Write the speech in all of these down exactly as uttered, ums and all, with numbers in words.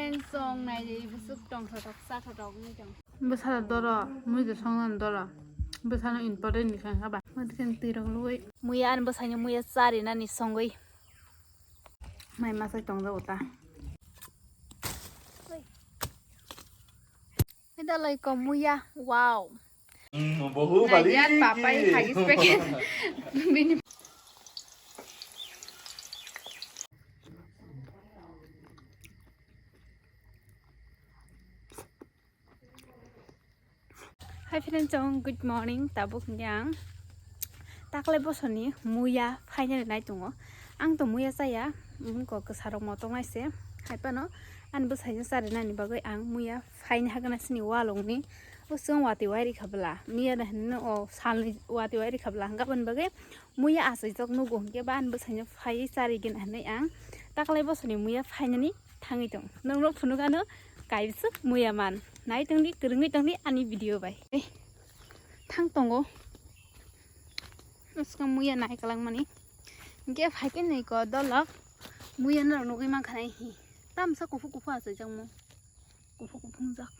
Song nai di, bwswk tong thothok, cha thothok wngwi tong. Bwsano doro, mui de songno doro. Bwsano important ni kha ba. Mui de khe twi rok lugui. Muya ani bwsaino muya chari nani songwi. Mai masai tong jago ta. Oi. Ida loi ko muya, wow. Mm, bohu bali. Naijat papai hagis packet. Bini. Hi friends, chong, good morning. Tabuk hwnkhe ang taklai bosoni muya phainani nai tongo. Ang to muya chaya, bumko kwsarok motok naise. Hai phano ani bwsaino charinani bagwi ang muya phaini hagana sini walongni. O chwng watwi wairi khabla. Miya da hinwi o salni watwi wairi khabla. Hwnkhe aboni bagwi muya achaijak nugo hwnkhe ba ani bwsaino phaiwi charigwna hinwi ang taklai bosoni muya phainani thangwi tong. Norok phunukano kaisa muya man. Nai tongdi, kwrwngwi tongdi ani video bai. Eh, thang tongo. Bwskang muya nai kwlangmani. Hwnkhe phaikhe nai ko dolok muya norok nugwi mankha nai hi. Tamsa kuphur kuphur achaijakmo. Kuphur kuphur wngjak.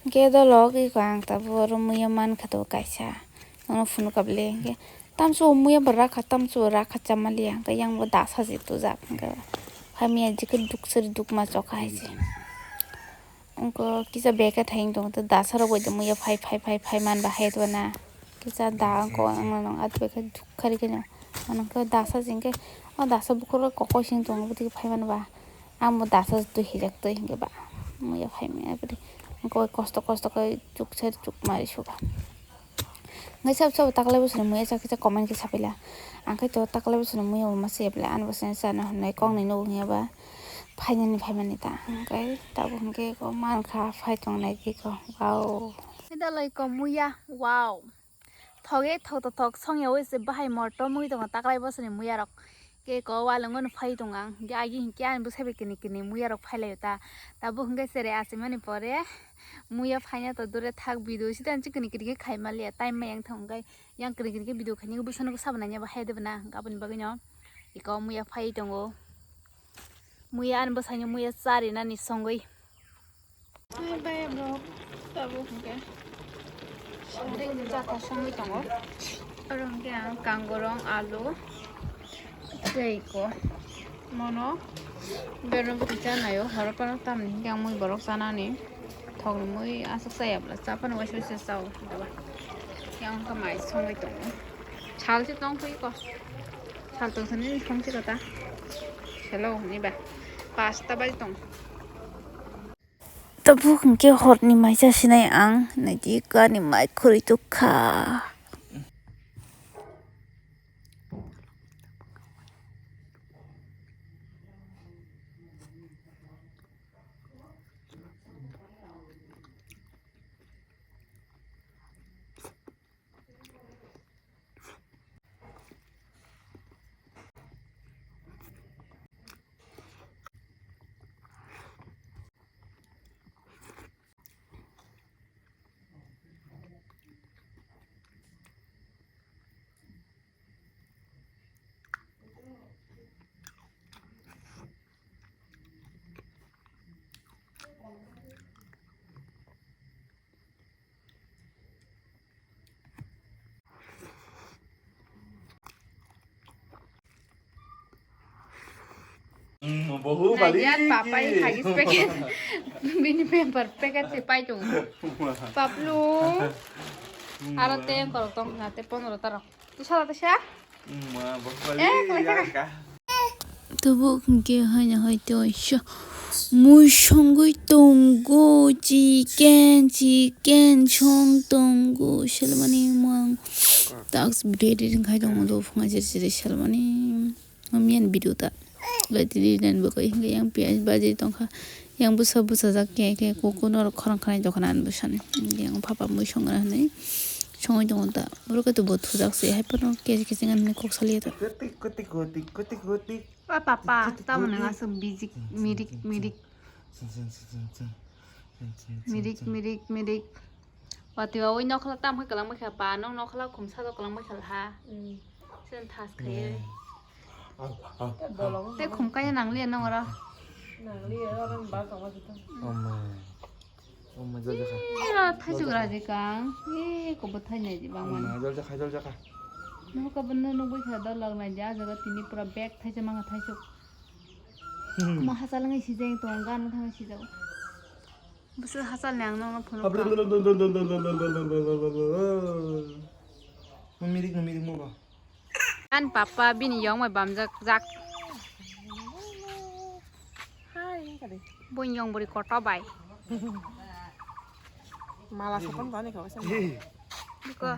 Hwnkhe dolok iko ang tabuk oro muya mankha tabuk kaisa. Nono phunukha bwle hwnkhe tamso muya bo rakha, tamso bo rakha chamaliya, hwnkhe yang bo dasa se tujak hwnkhe. Hamya jikhe dukchari dukma chokha hai se. Wngkhe kisa bag khe thayung tongo, dasa rok bai muya phai phai phai phai man bahai tongna. Kisa da wngkhe ang nono ado bai khe dukha rikhe no. Ano khe dasa se hwnkhe o dasa bukhuk rok kokoi sing tongo, bwtwi phai mano ba. Ang bo dasa twi hijak twi hwnkhe ba muya phai maya bwtwi. Wngkhe kosto kosto khe chuksa chukma ri suka. Hwnkhe sabo sabo taklai bosoni muya cha kisa comment khe sapaila. Ang khe to taklai bosoni muya bo ma se bwle ani bosoni chana hwnwi kok nwi nugo hwnya ba phainani phaimani ta. Hwnkhe tabuk hwnkhe ko mankha phai tongnai khe ko. Wow. Ida loi ko muya. Wow. Thoge thok to thok songya oi se bahai morto mui tongo taklai bosoni muya rok. Ke ko walongo no phai tong ang. Hwnkhe agi hwnkhe ani bwsai bai kini kini muya rok phai laio ta. Tabuk hwnkhe sere achimani pore muya phaina to dure thak video sita anchi kini kini khe khai maliya time ma yang thang hwnkhe yang kini kini khe video khaini bwsano bwsa bo nanya ba hai de bana aboni bagwi no iko muya phai tongo. Muya ani bwsaino muya chari nani songwi. Hai bai bro, tabuk hwnkhe. Sari jata songwi tongo. Oro hwnkhe ang kangorong, alu, tei ko mono bereng bwtwi chanaio, horo phano tamni hwnkhe ang mui borok chanani thokni mui aswk chaya bwla, cha phano waisa waisa chao, hwnkhe ba yang wngkha mai songwi tongo. Sal se tong phai ko, sal tong sani song se kota, selo hwnwi ba pasta bai tong. Tabuk hwnkhe horni mai chasinai ang, naidi kani mai khurui tukha. Mm, bohu bali. Naijat papai hagis packet. Bini paper packet se pai tongo. Paplu. Mm. Aro tei korok tong na tei pondro ta rok. Tu sala ta sha? Mm, bohu bali. Eh, kala kala. Tabuk hwnkhe haino hai tei waisa mui songwi tongo, chicken, chicken song tongo, selmani mang. Task ready khai tongo, do phunga jere jere selmani. Mamiyan video ta. Lai tini nan bo kai hwnkhe yang piyaj baji tongkha. Yang bwsa bwsajak khe khe kuku norok khorang khanai dokhana ani bwsani. Yang papa mui songra hwnwi songwi tongo ta. Borok khe to bo thujak se hai phano kesi kesi ngan hwnwi kok saliya ta. Kutik, kutik, kutik, kutik, kutik. O papa, tamo nang aswk bijik mirik mirik. Mirik mirik mirik. Watwi wawi nokhla tam khe kwlangbai kha pa, nong nokhla khumsa do kwlangbai kha ha. Mm. Sen thas khaye. Mm. Tei khum kaya nangliya nang oro. Nangliya, oro ni bar tongma jotto. Oma. Oma, jol jakha. Ira thaisuk raji kang. E, kobo thai nai di bang mani. Oma, jol jakha, jol jakha. Nuka bo no nugwi kha dol log nai di, a jaga tini pura bag thaisa mangkha thaisuk. Mo hachal ngai sijeng tong, gan thang sijao. Bwswk hachal ni ang nokno phunuk kha. Mirik no mirik mo ba. Ani papa bini yong bai bamjak jak. Hai, wngkha de. Bo yong bwrwi koto bai. Mala sokon bani kha wasa. Biko.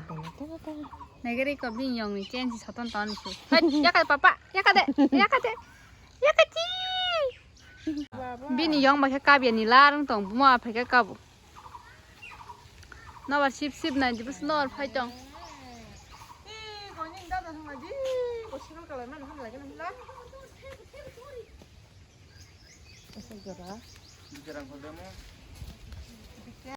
Negeri ko bini yong ni change soton ton su. Hai, yaka papa, yaka de, yaka de. Yaka chi. Bini yong bai khe kabya ni larwng tong, buma phai khe kabo. Nobar sip sip nai di, bwswk nobar phai tong.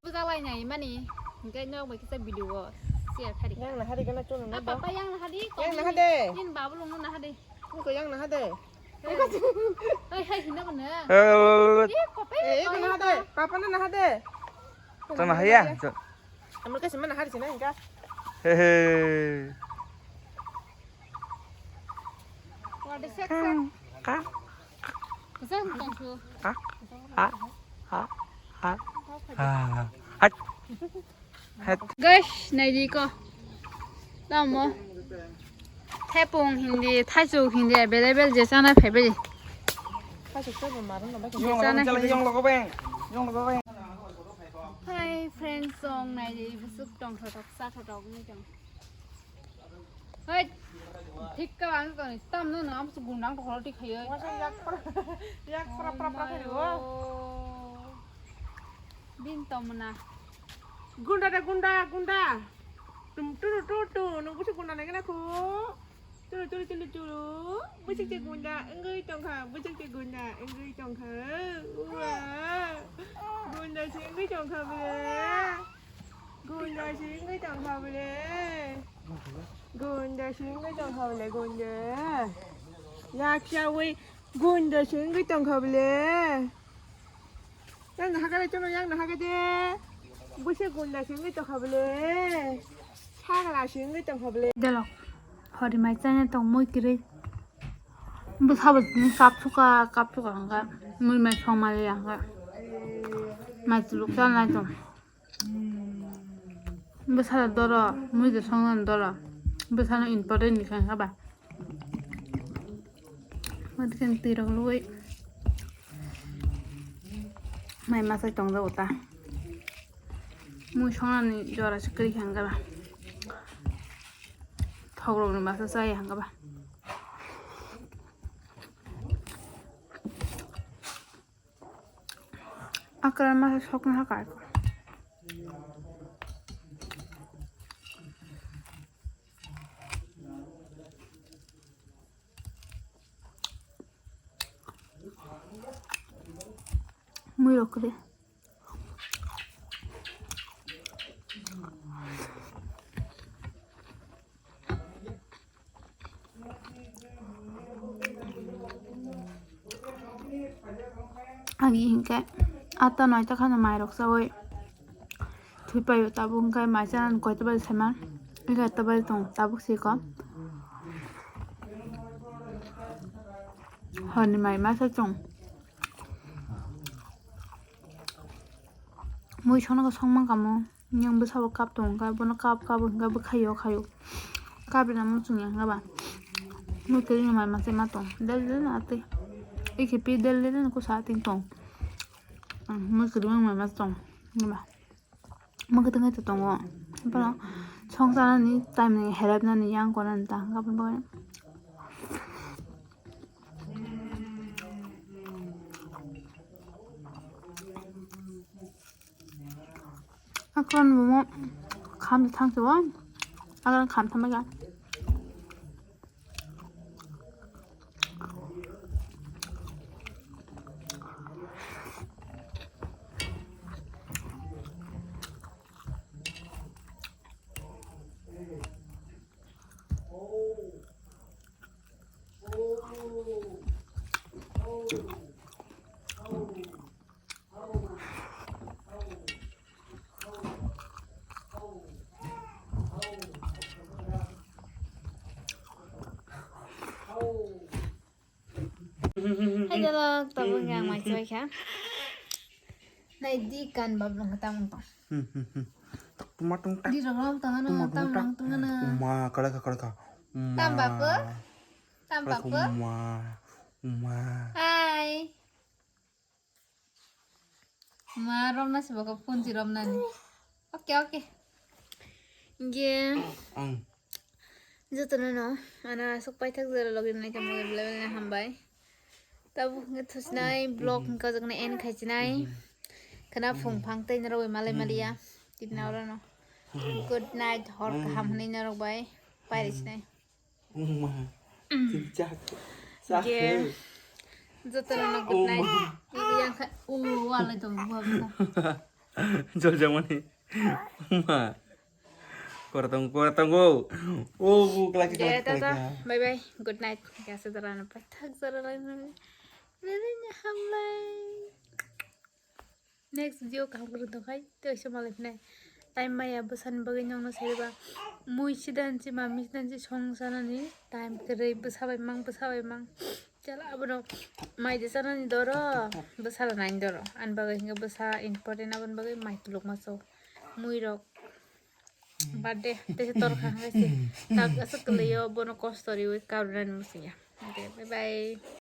Bwsa lai nai mani, hingke nok bai kisa video o share khari. Yang na hari gana chuna na. Apa yang na hari? Yang na hade. Nin babu lung na hade. Niko yang na hade. Hai, hai, hina mana? Eh, eh, eh, eh. Ih, kopi, eh, eh, kopi. Nahade, papa na nahade. Tama haya. Amul kasi mana hari sini enggak? Hehe. Waduh, sek, sek. Ka? Zan tongsu. Ka? Ha? Ha? Ha? Ha? Hat. Guys, naidi ko. Tamo. Thepung hindi, thaisuk hindi available je chana phaibai. Thaisuk tebo maron no bai. Je chana phaibai. Hi friends, song naidi busuk tong thotok sa thotok ni tong. Hei, thik ka ang tong, tam no no am su gunang to kholo thik khayo. Wasa yak pra, yak pra pra pra khayo. Bin to mona. Gunda de gunda, gunda. Tum turu tu tu, nung busi gunda nai gana ko. Turu turu turu turu. Busi ke gunda, enggai tongkha, busi ke gunda, enggai tongkha. Ua. Gunda si enggai tongkha bele. Gunda si wngwi tongkha bole. Gunda si wngwi tongkha bole, gunda. Yaksa wi gunda si wngwi tongkha bole. Yang na hagare chono, yang na hagade. Busi gunda si wngwi tongkha bole. Sagla si wngwi tongkha bole. Delok. Hori mai chana tong mui kiri. Bwsabo tini kapsuka, kapsuka hwnka. Mui mai songmali hwnka. Mai chuluk chanai tong. Bwsano doro, mui de songna doro. Bwsano important ni kha ba. Mui de twi rok lui. Mai masa tong da uta. Mui songna ni jora se kri kha ba. Thok rok ni masa chai hwnka ba. Akra masa sokna ha kai. Mui rok kre. Agi hingke ata noita khana mai rok chawi thwi paio tabuk hingke mai chana koita bai saima egarta bai tong tabuk siko horni mai masa chong mui sono songma kamo. Yang bwsabo kap tongo, bono kap, kap hwnkhe bwkhaio khaio. Kap rina muchung ya hwnkhe ba. Mui kwrwini mai masa ma tong. Del del na atwi. Ikhe pi del del na kusa atwi tong. Mui kwrwini mai masa tong. Ba. Mui kwthang khe tongo. Bono song chanani time ni help nani yang konani ta hwnkhe bo. Akon bomo kham thang se bo. Akon kham thang ga. Hai dolo, tabuk ang mai choi kha. Nai di kan bab long tam to. Hmm, hmm, hmm. Tak tuma tung tak. Di rong rong tang ano, tuma tung tam tak. Rong tung ano. Uma, kalai kha, kalai kha. Uma. Tam bab. Tam bab. Kalai kha, uma. Uma. Hai. Ma romna si bokol phone si romnani. Oke, oke. Ge. Ang. Jotono no, ano aswk paithak jora logi nai tamo level hambai. Tabuk hwnkhe thusinai vlog hwnkhe o jaga end khaisinai. Khwna phung phang tei norok bai malai maliya. Tini oro no. Good night, hor kaham hwnwi norok bai. Pairisinai. Uma. Chak. Chak. Ge. Jotono no good night. Yang kha, oh, walai to buha buha. Jol jamani. Uma. Kora tong, kora tong, oh. Oh, bu, kelak, kelak, kelak. Bye bye. Good night. Kasa darana paithak jora lai. Lele nya hamlai. Next video kaham kwrwng tongkhai, tei se malai phinai. Time maya bwsani bagwi nokno saiba. Mui sidan si, mami sidan si, song sanani time kwrwi bwsa bai mang, bwsa bai mang. Chala abono mai de sanani doro, bwsa lanani doro. Ani bagwi hwnkhe bwsa important, aboni bagwi mai tulukma so. Mui rok. Birthday, tei se tor kha hwnkhe se. Tak aswk kwlwio, bono kosto riwi karunani muchungya. Okay, bye bye.